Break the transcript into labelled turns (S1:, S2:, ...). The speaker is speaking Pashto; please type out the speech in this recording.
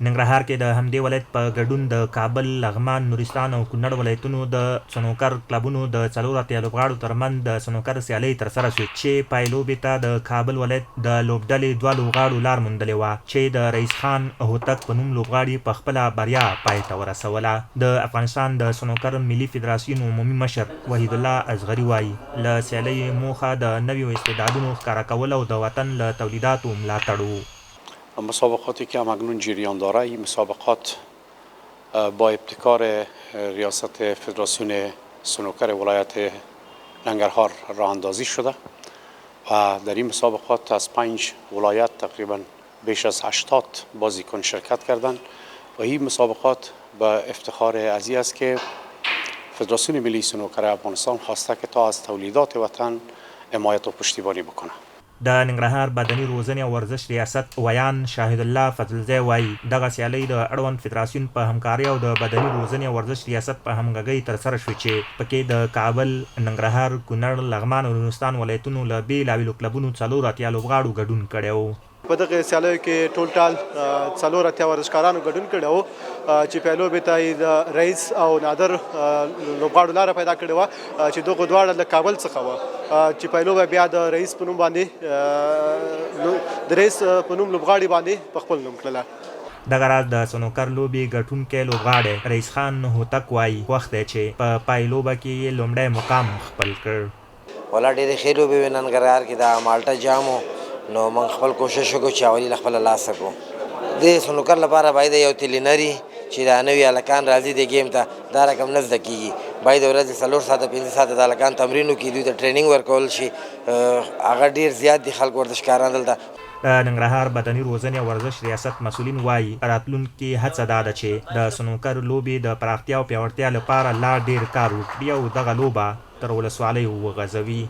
S1: ننګرهار کې د همدې ولایت په ګډون د کابل، لغمان، نورستان او کونړ ولایتونو د سنوکر کلبونو د 84 لوبغاړو ترمنځ د سنوکر سیالۍ ترسره شوې چې پایلوبې ته د کابل ولایت د لوبډلې دوه لوبغاړو لار موندلې وه چې د رئیس خان هوتک په نوم لوبغاړي په خپله بریا پای ته ورسوله. د افغانستان د سنوکر ملي فدراسیون عمومي مشر وحیدالله اصغري وايي، له سیالۍ یې موخه د نویو استعدادونو ښکاره کول او د وطن له تولیداتو ملاتړ و.
S2: مسابقاتی که هم‌اکنون جریان داره، این مسابقات با ابتکار ریاست فدراسیون سنوکر ولایت ننگرهار راه اندازی شده و در این مسابقات از 5 ولایت تقریبا بیش از 80 بازیکن شرکت کردند و این مسابقات به افتخار ازی است که فدراسیون ملی سنوکر افغانستان خواسته که تا از تولیدات وطن حمایت و پشتیبانی بکنه.
S1: د ننګرهار بدني روزنې او ورزش ریاست ویاند شاهدالله فضلزی وايي، دغه سیالۍ د اړوند فدراسیون په همکارۍ او د بدني روزنې او ورزش ریاست په همغږۍ ترسره شوې چې په کې د کابل، ننګرهار، کونړ، لغمان او نورستان ولایتونو له بېلابېلو کلبونو 84 لوبغاړو ګډون کړی و.
S3: په دغه سیالیو کې ټول ټال 84 ورزشکارانو ګډون کړی و چې پیلوبې ته یې د رئیس او نادر لوبغاړو لاره پیدا کړې وه چې دغه دواړه له کابل څخه وه چې پیلوبه بیا د رئیس په نوم باندې د رئیس په نوم لوبغاړي باندې په خپل نوم کړله.
S1: دغه راز د سنوکر لوبې ګټونکی لوبغاړی رئیس خان هوتک وايي، خوښ دی چې په پای لوبه کې یې لومړی مقام خپل کړ.
S4: ولا ډېرې ښې لوبې وې ننګرهار کې، دا مالټه جام و، نو موږ خپل کوشش وکړو چې اولي له خپله لاسه کړو. د سنوکر لپاره باید یو تلینري چې دا نوي هلکان راځي دې ګیم ته، دا رقم نه زده کېږي، باید ورځې 4 ساعته 5 ساعته د هلکان تمرین وکړي، دوی ته ټریننګ ورکول شي. هغه ډېر زیات دي خلک ورزشکاران دلته.
S1: د ننګرهار بدني روزنې او ورزش ریاست مسؤلین وايي، راتلونکې هڅه دا ده چې د سنوکر لوبې د پراختیا او پیاوړتیا لپاره لا ډېر کار وکړي او دغه لوبه تر ولسوالیو وغځوي.